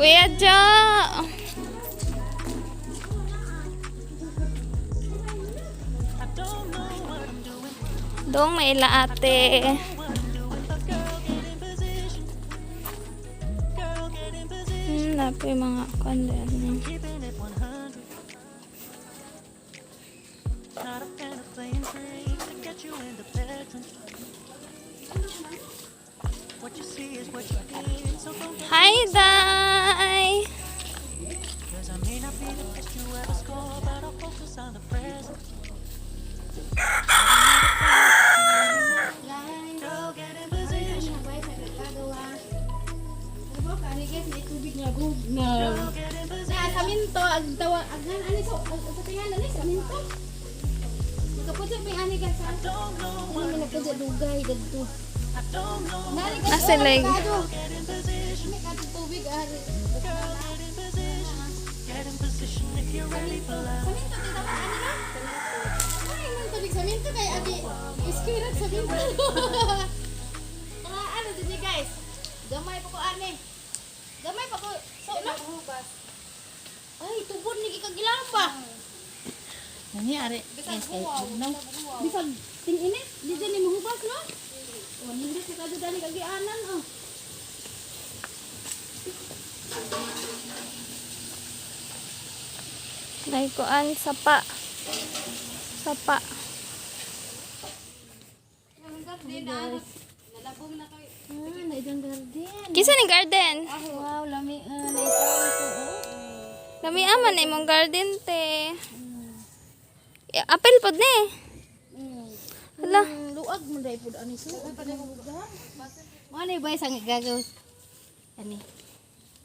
Kuya Jo! Dong, may ila ate. Napo yung mga kandel. Not a fan of playing tricks to get you in the bedroom. What you see is what you get, so don't get Hi, Day! 'Cause I may not be the best you ever score, but I'll focus on the present. Girl, get in position. Girl, get in position. Na saminto ag tawa ag ani so ag sa tingan ani saminto. Nakapuso may ani ka sa. Don't know Ano may nagpuso dugay dadto. I don't know Nani ka Nasa leg. Get in position. May katong tubig ari. Girl, get in position. Get in position if you're ready for love. Saminto ti tawag ani no? Ay, nang tubig saminto kay agi square saminto. Mga ano din guys. Gamay pa ko ani. Gamay pa ko. So na. Ay, tubod ni gikagilang pa. Nani are Bisag buwaw. Bisag ting-init, di dyan ni mahubas, no? O, nindot sa kadyo dani kagianan, oh. Nay kuan sapa. Sapa. Ah, na idang garden. Kisa ni garden? Wow, lami, ah, na ito, oh. Lami aman na imong garden te. Eh, apel pod ni. Hala. Luag mo dahil po ani so. Mo ni bay sang gagaw. Ani.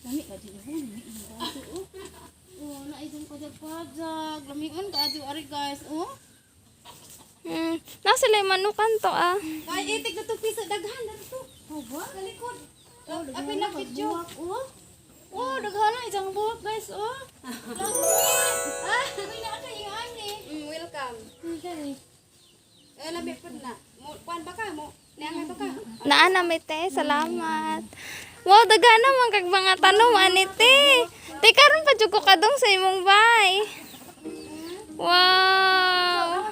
Lami ka di oh, lami ang gato, oh. Oh, na idang pajag-pajag. Lamion ka adyo ari guys, oh. Nasa sila yung manukan to ah. Ay, itik na to pisa daghan na to. Oh, ba? Kalikod. Oh, apin na video. Oh. Oh, daghan na isang buhok guys, oh. Lami. Ah, may naa kay ani. Welcome. Kani. Eh, lami pud na. Mo kuan ba ka mo? Niangay ba ka? Naa na mi te, salamat. Wow, daghan man kag mga tanom ani te. Te karon pa jud ko kadong sa imong bay. Wow.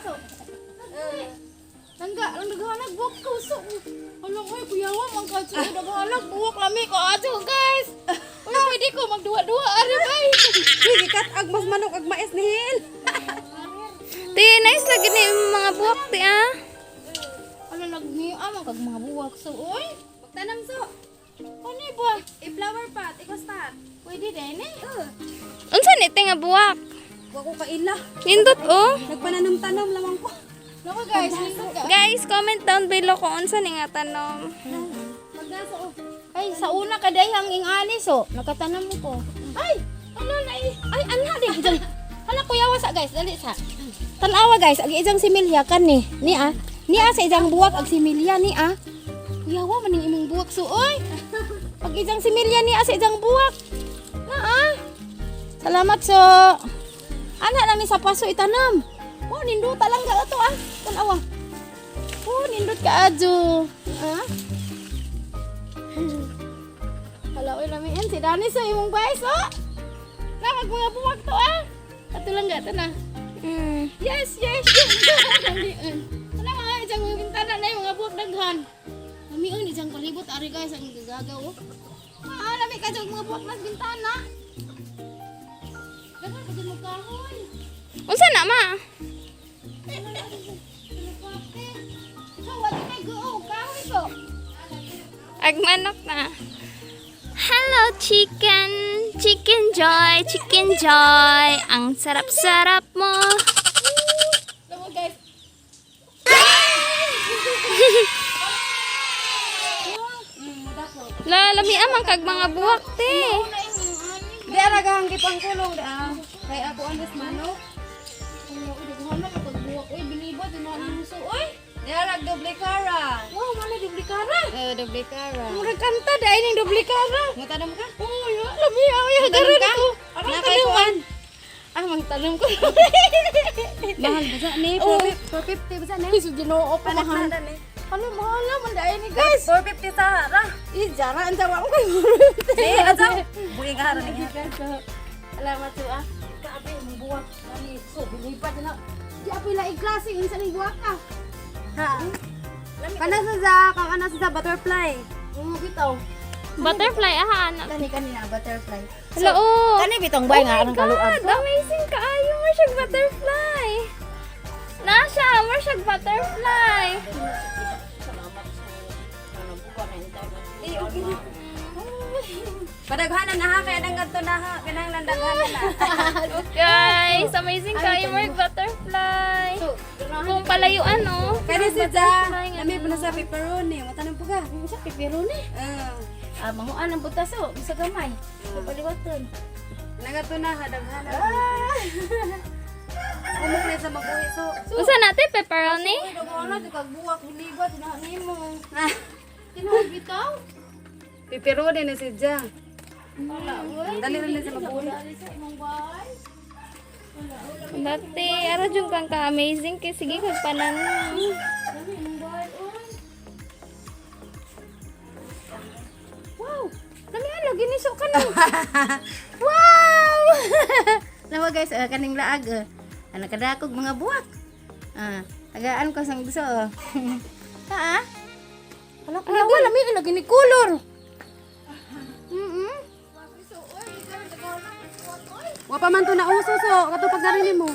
Tangga, ang naghanag buhok ko so. Ano ko, kuyawa man ka so naghanag buhok lami ko ato guys. Uy, pwede ko magduwa-duwa ari bay. Sige kat ag mas manok ag mais ni Hil. Te, nice lagi ni imong mga buhok te ah. Ano nagni man kag mga buwak so oy. Magtanam so. Ano ba? I-flower pot, i-start. Pwede din eh. Unsa ni te nga buhok? Wa ko kaila. Nindot oh. Nagpananom-tanom lamang ko. Nako guys, nindot ka. Guys, comment down below kung unsa ni nga tanom. Magdaso oh. Ay, sa una ka dayang ingani so, nakatanam ko. Ay, ano na ay ana di ijang. Hala kuyawa sa guys, dali sa. Tanawa guys, ag ijang similya kan ni. Ni ah. Ni ah sa ijang buwak ag similya ni ah. Kuyawa maning imong buwak so oy. Pag ijang similya ni ah sa ijang buwak. Na ah. Salamat so. Ana lang ni sa paso itanam. Oh, ninduta lang ka to ah. Tanawa. Oh, nindot ka adyo. Ah? Hala, oy, lamiin si Dani sa imong bayso. Oh. Na mag mga buwag to ah. Ato lang gata na. Yes. Lamiin. Wala mga isang mga bintana na yung mga buwag daghan. Lamiin isang palibot ari guys ang gagaw oh. Ah, lami ka sa mga buwag nas bintana. Daghan pa jud mo kahoy. Unsa na ma? So, wala kay go kahoy ko. Ag manok na. Hello, chicken. Chicken joy, chicken joy. Ang sarap-sarap mo. Lamo guys. La, lami amang kag mga buwak te. Di ara gahang gipangkulong di ah. Kay ako andes manok. Ano, daghan na kapag buwak. Uy, biliba, dinaan mo so. Uy, Di ara duplikara. wow, mana duplikara. Eh, duplikara. Murag kanta dahil ning duplikara. Mutanong ka? Uy, lami ay hagaran ko. Arang Na kay tanom. kuan. Ah, magtanong ko. Mahal ba sa ni? Oh. 450 ba sa ni? Ay, so Ginoo pa mahal. Panak na ni. Ano, mahal naman dahil ni guys. 450 sa ra. Eh, jara, ang jawa ko kayo. Eh, ato. Buhi ka ra niya. Salamat so ah. Grabe, ang buwak. Nani, so, bilipat na. Di ako ila iklase, insa ning buwak ah. Ha. Kana sa za, kana sa butterfly. Oo, bitaw. Butterfly, aha, anak. Kani kani na butterfly. Hala, oh. Kani bitong bay nga Oh ang my kaluag. God, amazing kaayo mo siyang butterfly. Na siya, mo siyang butterfly. Padaghanan na ha, kaya nang ganto na ha, kanang landaghanan na. Guys, amazing kaayo mo yung butterfly. So, Kung palayuan, oh. Kani si za, Butterfly nga nami pa na sa pepperoni, matanong po ka. sa pepperoni. Ah, Ah, manguan ang butas so, bisa gamay. Paliwaton. nagato na ha, daghanan. Umok na sa mabuhi so. Usa natin, pepperoni? Uy, dagana di kag buwak bilibat na nimo. Tinuod bitaw. Pepperoni na si Ja. Wala, uy. Dali rin na sa mabuhi. Dali sa imong bahay. Dati, ara jud kang ka-amazing kay sige kag panan. Dali imong bahay, uy. Wow! Dali ala giniso ka na. Wow! Nawa guys, kaning laag. Ano kadakog mga buwak. Ah, tagaan ko sang gusto. Ha? Ah? Hala ko wala mi lagi ni color. Mm. Wa pa man to na uso so, kato pag narinig mo.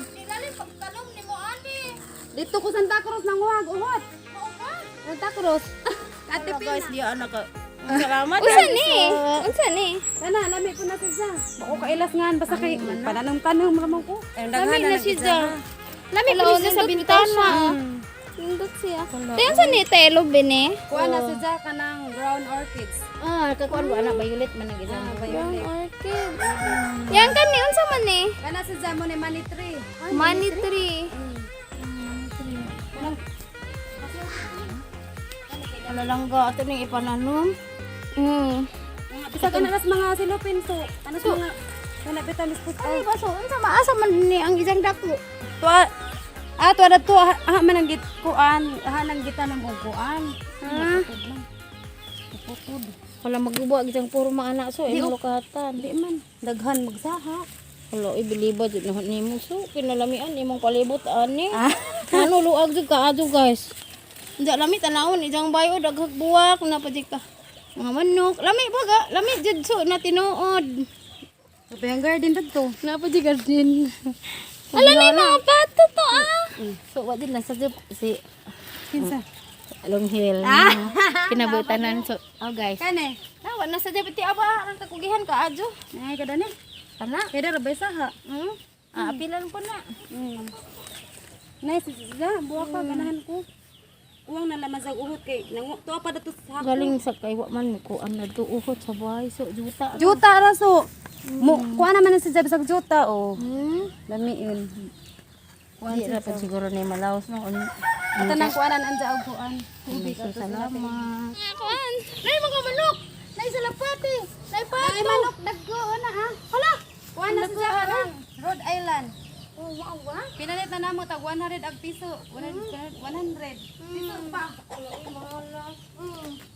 Dito ko Santa Cruz nang huwag, uhot. Santa Cruz. Ate Guys, di ano ka. Salamat. Unsa ni? Unsa ni? Kana, lami po na si Ja. Bako kailas ngan basta kay pananong-tanong ramon ko. Lami na si Ja. Lami ko sa bintana. Nindot siya. Te, unsa ni telo bini? Kuha na si Ja kanang brown orchids. Ah, kakuan ba anak violet man ang isang. Brown orchid. Yang kani unsa man ni? Kana si Ja mo ni money tree. Money tree. Wala lang ga ato ning ipananom. Bisa ka na las mga silupin so. Ano sa mga kana bitaw lispos. Ay, baso unsa maasa man ni ang isang dako. Tuwa ah tuwa na to ah man ang git kuan, ah nang gitanong og kuan. Ha? Wala maguba isang puro mga anak so imong lukatan. Di man daghan magsaha. Wala ibiliba jud na nimo so kinalamian imong palibot ani. Ano luag jud kaadto guys. Unsa lami tanawon isang bayo daghag buwak na pa jud ka. Mga manok, lami baga, lami jud so na tinuod. Sabi ang garden dadto. Na pa jud garden. Ala na yung mga pato to ah. So wa din lang sa jud si Kinsa? Long Hill. Kinabutanan so. Oh guys. Kane. Nawa na sa dapat aba ang kakugihan ka adyo. Ay kada ni. Kana. Kada ra bay saha. Ah, apilan ko na. Nice si Ja, buwa ka ganahan ko. Uwang na lamazag uhot kay nang tuwa pa dato sa Galing sa kay wa man ko ang naduuhot sa bahay so juta. Juta ra so. Mo kuha naman na si Ja bisag juta oh. Lami yun. Di ra pa siguro ni malaos no. Ato nang kuanan anja og kuan. Tubig so, salamat. Mga kuan. Nay mga manok. Nay salapati. Nay pato. Ay manok dagko na ah. Hala. Kuan na si Ja karang Rhode Island. Oh, wow ba? Pinalit na namo tag 100 ag piso. 100 100 piso pa.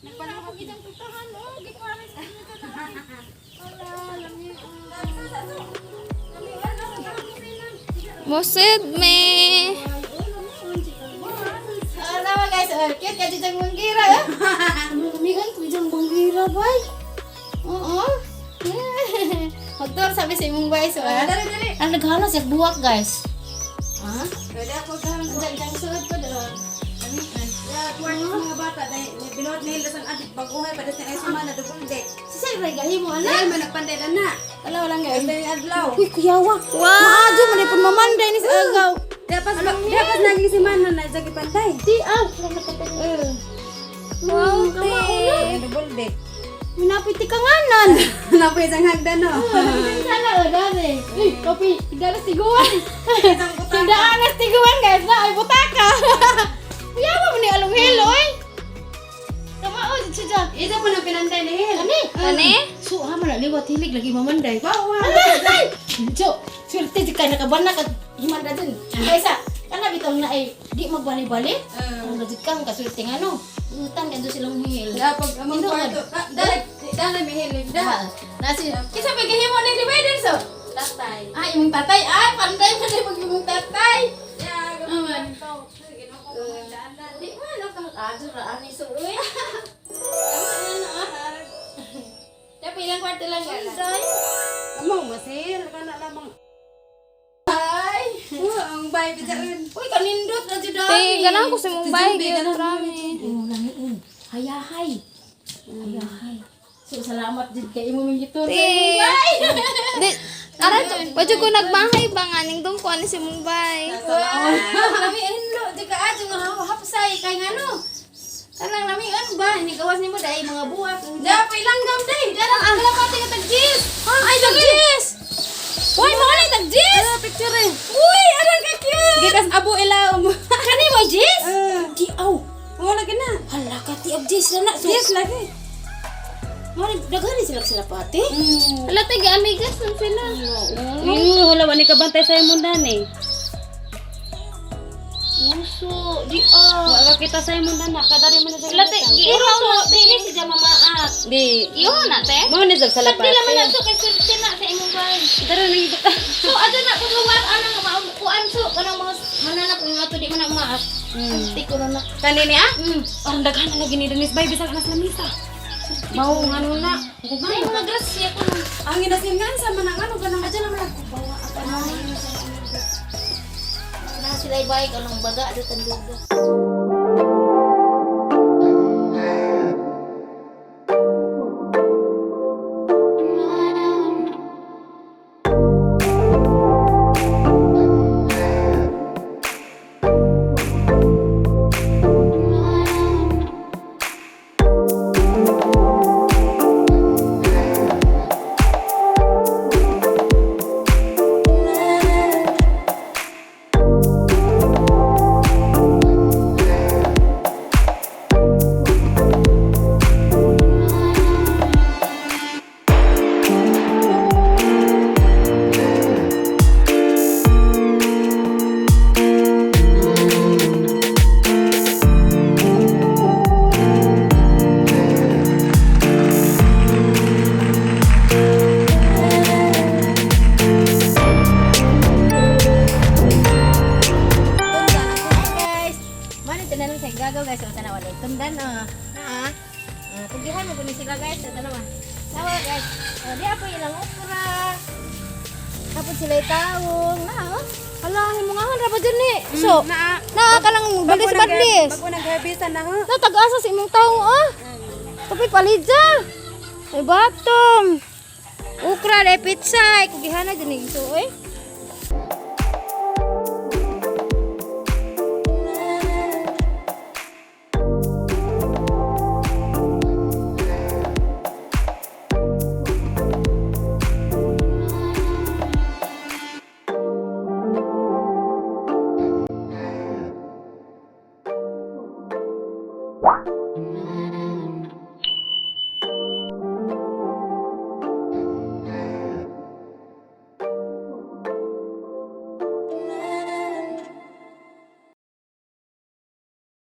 Nagpanahon ko isang putahan oh, gipares sa inyo na. Hala, lami. Musid me. Alam guys, cute ka dyan manggira. Lumigan ko dyan manggira, bay. Oo. Magtor sabi sa imong bay so ah. Dali dali. Ang naghala siya buwak guys. Ha? Pwede ako karang Ang dyan suot ko doon. Ya, tuwan sa mga bata dahil binuhat nila sa adik baguhay pa sa ay sumana double deck. Si Sir Ray gahi mo ana. Dahil man nagpanday na na. Wala wala nga. Dahil adlaw. Uy, kuyawa. Wow. Maadyo man ipon mamanday ni sa agaw. Dapat dapat naging si Mana na jagi panday. Di aw. Wow, te. Double deck. Minapit ti kanganan. Napoy isang hagdan no. Sana o dami. Uy, kopi. Tigdalas tiguan. Tigdalas tiguan guys. Na ay butaka. Kuyawa mo ni along hilo oy. Kamao jud siya. Isa po nang pinanday ni Hel. Ani? Ani? So, ha man liwat hilig lagi mamanday. Wow, wow. Ay! Jo, swerte jud ka nakabana kag himanda dun. Kaysa kana bitaw na ay di magbali-bali. Ang na jud kang kaswerte nga no. Utan kay do silang hil. Pag among Tinuod. kwarto. Ah, dali, dali may hilig da. Nasi, kinsa pa gihimo ning divider so? Tatay. Ay, imong tatay. Ay, panday man pag imong tatay. Ya, Aman. gamay. Di man ako adyo ra ani so uy. Tama na na ah. Dapat ilang kwarto lang gala. Among masil kana lamang. Ay. Oh, ang bay bijaon. Uy, kanindot na jud Te, ganahan ko sa imong bay gyud, rami. Oh, lami Hayahay. Hayahay. So salamat jud kay imo mong gitur. Te. Di, ara wadyo ko nagbahay ba nga ning dong ko ani si imong bay. Lami inlo di ka adyo nga hapsay kay ngano. Kanang lami ano ba ni gawas nimo dai mga buhat. Da pilanggam day. Dara ang kalapati nga tag-jis. Ay tag-jis. Uy, mo na tag-jis. Picture eh. Uy, aran ka cute. Gikas abo ilaw mo. Kani mo jis? Di aw. Wala gina. Hala ka ti og jis na na. So, Yes lagi. mo daghan sila sila pati. Hala te, amigas man sila. Wala wala ka bantay sa imong dani. Uso, di aw. Wala kita sa imong dana kadari man sa Hala te, giihaw na te. Dili si mamaat. Di. Ihaw na te. Mo ni sa Dili salapati. man na so kay swerte na sa imong bay. Dara nang ibata. So adto na kung lugar anang maukuan so kanang mga mananap nga ato di man na maat. Swerte ko na na. Kanini ah? Mm. Ang daghan na lagi ni Denise bay bisag anas lamisa. Mao ngano na. Ay mga grasya ko nang Ang ginasingan sa manang ano kanang adya lang bawa apa na na sila ibay kanang baga do tanduga. Hi guys. Mano tanan sa gagaw guys, sa tanawa dai. Tundan ah. Na ah. Pugihan mo kuno sila guys sa tanawa. Tawa guys. Oh, di ako ilang okra. Tapos sila taong na oh. Hala, himungahan ra ba dyan ni? So, Naa. naa ka lang badlis-badlis. Bago nang harvest na ho. Na tag-asa sa imong taong oh. Kapoy palidya. May batong. Ukra dai pitsay. Kugihan na dyan ni so eh.